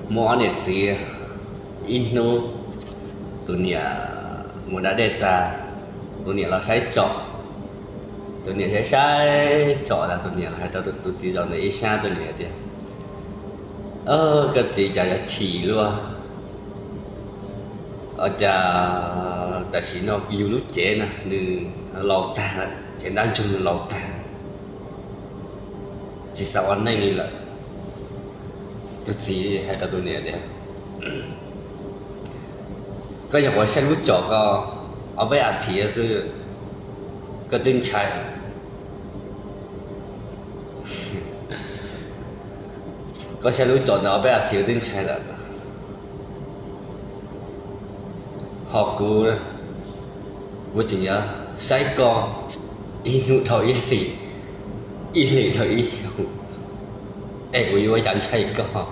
Muaj ob niam txiv, ib hnub tus niam mus da dej tag, tus niam los saib tsom, tus niam saib saib tsom tas tus niam los hais rau tus txiv zaum ntawm ib sab, tus niam tias, Koj txiv, cas yuav chim luaj, ua cas tam sim no yus lub cev na nws laus tag lawm, cev ntab ntsug nws laus tag, tsis xav ua neej li lawm. Tus txiv hais rau tus niam tias, Koj nyuam qhuav saib lub tsom ko ob peb as thiv xwb, koj twb ntshai lawm. Koj saib lub tsom ntawd ob peb as thiv twb ntshai lawm, ho kuv, kuv tseem yuav saib koj ib hnub dhau ib hlis, ib hlis dhau ib hnub, es kuv yuav ua cas ntshai koj?